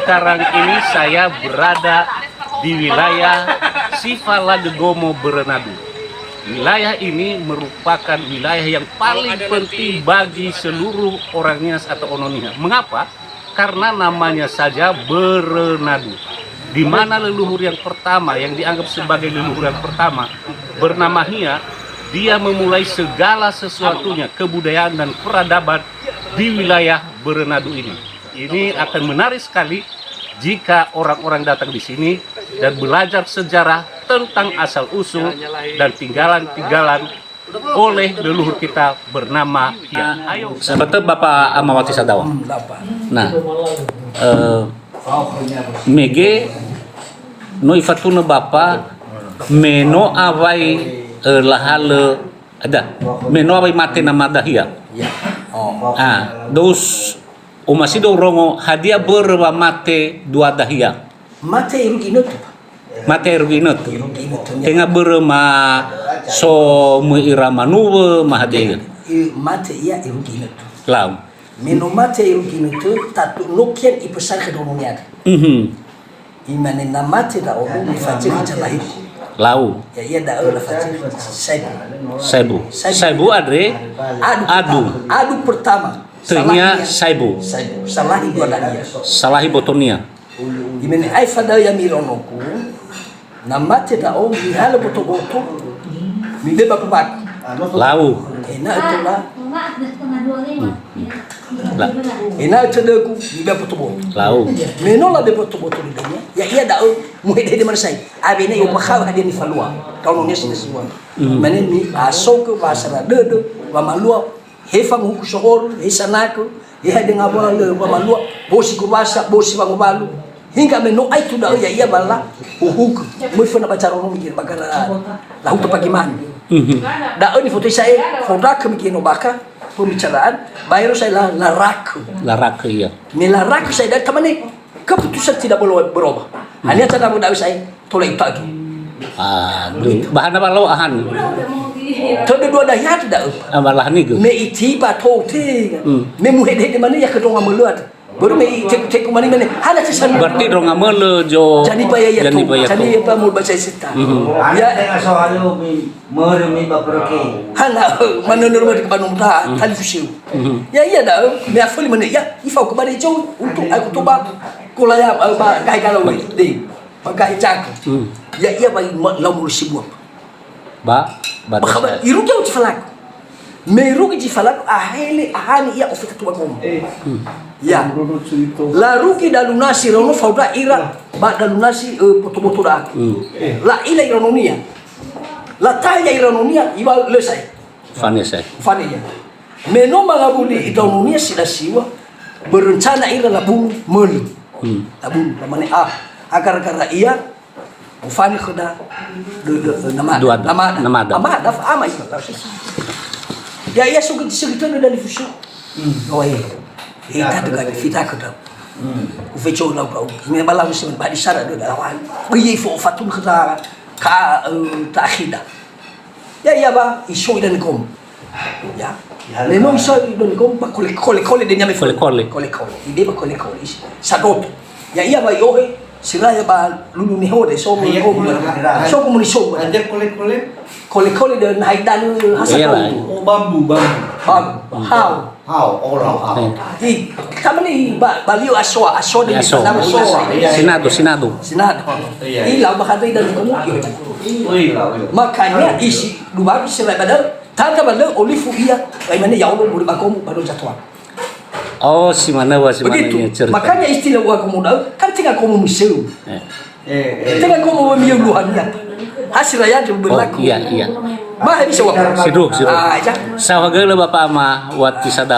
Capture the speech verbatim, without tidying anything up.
Sekarang ini saya berada di wilayah Sifa Lage Gomo Börönadu. Wilayah ini merupakan wilayah yang paling penting bagi seluruh orang Nias atau Ono Niha. Mengapa? Karena namanya saja Börönadu. Di mana leluhur yang pertama, yang dianggap sebagai leluhur yang pertama, bernama Hia, dia memulai segala sesuatunya, kebudayaan dan peradaban di wilayah Börönadu ini. Ini akan menarik sekali jika orang-orang datang di sini dan belajar sejarah tentang asal-usul dan tinggalan-tinggalan oleh leluhur kita bernama Hia. Ayo. Seperti Bapak Amawati Sadawa. Hmm, Bapak. Nah, eh, mege no ifatunö Bapa me no awai, eh, lahalö ada. Me no awai mate namada Hia. Ya. Oh. Ah, dos Omasi do rongo, hadia börö wa mate duada Hia? Mate irugi inötö, Pak. Mate irugi inötö. Irugi inötö. Tenga börö ma so möi ira manuwö, ma hadia. I-, mate ia irugi inötö. Lau. Me no mate irugi inötö, tatu nokian ipesangke dono niaga. Mhm. Imane, "Na mate ndra'odo, mifazökhi zalahigu." Lau. Ya'ia da'ö lafazökhi saibu. Saibu. Saibu. Saibu andre? Adu. Adu. Pertama. Adu pertama. Töinia saibu. Saibu. Salahi dua dania. Salahi botonia. Imane, "Aefa da'ö ya'ami ira onogu, na mate ndra'o, mihalö boto-boto, mibeba baku-baku." Lau. Ena'ö tola. Hmm. La. Ena'ö tödögu, mibeba boto-boto. Lau. Me no labeba boto-boto dödönia, ya'ia da'ö muhede-hede manö saibu. Awena i'ombakha'ö hadia nifalua. Kalau nesi nesi. Hmm. Mane mi asogö wasara dödö, wamalua, he fanguhuku sohorö, he sanakö, he hadia ngawalö, wamalua, bosi gowasa, bosi wangowalu. Hingga me no aetu da'ö ya'ia ba lahuhugö. Möi föna ba Carono mege ba gara lahuta pagi mane. Mhm. Da'ö nifotoi sa'ae, fondrakö mege no bakha pembicaraan, baero sa'ae la, larakö. Larakö, iya. Me larakö sa'ae da'ö tamane, keputusan tidak berubah. Hanya cara da'ö sa'ae, tola itagi. Ah, duh. Bahana ba lao ahan. Tödö dua dahi atu da'ö. Ah, ba lahan nigu. Me itiba tote. Hmm. Me muhede-hede mane ya kedonga mölöat. Börö me iteku-teku mane mane, hana si sanu. Berarti ronga mölö jo. Jani ba ya ya jani tu. Ba ya tu. Jani ba mul ba saya sita. Mhm. Ya. Ada tengah soal mi mörö mi ba perke. Hana, manönö rumah di Bandung ta, hmm. Tali fusiu. Mhm. Ya, iya da'ö, me aföli mane, ya, ifao ke bare jo, untuk aku toba, kolaya, eh, ba, gai galau, deh. Ba gai jago. Hmm. Ya, iya, ba, ma, lau mulu sibuap. Ba, ba, ba, irugi au zi falagu. Me irugi zi falagu, ahele, ahani ia ofeta tua gomo. Eh. Hmm. Ya. Larugi dalu nasi iraono fao da'ö ira, ba dalu nasi, eh, boto-boto da'ö. Hmm. Eh. La'ila iraononia. Lataha ia iraononia, iwa lö sa'ae. Fane sa'ae. Fane ia. Me no mangawuli iraononia si lasiwa, berencana ira labunu mölö. Hmm. Labunu, lamane, ah, gara-gara ia, Ufane khöda, dö-, dö-, namada. Duada. Namada. Namada. Amada, fa-, ama ita. Ya, ya, sugi, sugi tödö dali fusu. Hmm. Oh, eh. Eh, ta dega fita khöda. Hmm. Ufeco lau kau. Me balau sih, ba di sara dö, lau ai. Bagi fo fatun khöda, ka, eh, ta akhida. Ya, ya, ba, iso idan kom. Ya. Ya, le no iso idan kom ba kole-kole, kole de nyame. Kole-kole. Kole-kole. Ide ba kole-kole. Sadoto. Ya, iya ba iohe, siraya ba lulu neho de, so. Iya, kom. Iya. So kom ni so. Aja kole-kole. Kole-kole de nahai dan hasa. Iya, lah. Oh, bambu, bambu. Bambu. Hmm. Hao. Hao, oh, hao, hao. Eh. Ih, kami ni ba, balio asoa, asoa de. Ya, so. Asoa. Iya, iya. Sinado, sinado. Sinado. Iya, iya. Ih, lau ba kata idan kom. Ui, lau, ui. Makanya isi dua bisa lah padahal Tata ba lö olifu ia, ba imane, "Ya Allah, muri ba komu, ba no jatuha." Oh, si manö wa, si manö. Begitu. Makanya istilah wa komu da'ö, kan tenga komu miseu. Eh. Eh, eh. Tenga komu mieu luhania. Hasil raya itu berlaku. Oh, iya, iya. Ma bisa wa. Siduk, siduk. Ah, ya. Saohagölö Bapa Ama, wati sada